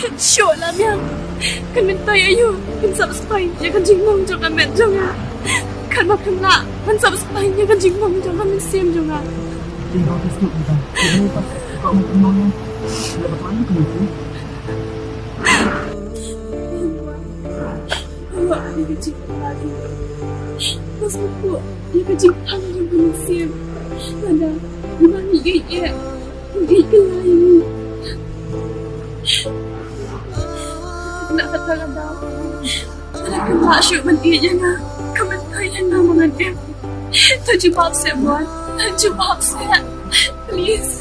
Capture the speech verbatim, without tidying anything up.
Shuh la miang. Kan myntoi aïu? Kan sap spine ïa ka jingnong jong ka met jong nga. Kan ba kan lah ban sap spine ïa ka jingnong jong ka mynsiem jong nga. Ïa ka jingnong ïa ka jingnong. Bas mukuk ïa ka jingthang jong ka mynsiem. Lada nga ngi ïa ïa ngi ïa ka lai ngi. Na kata ka daw lada ka lah shuh ban ïa ïa nga, ka myntoi ïa nga ma ngan em. To jubab seh Buan, to jubab seh, please.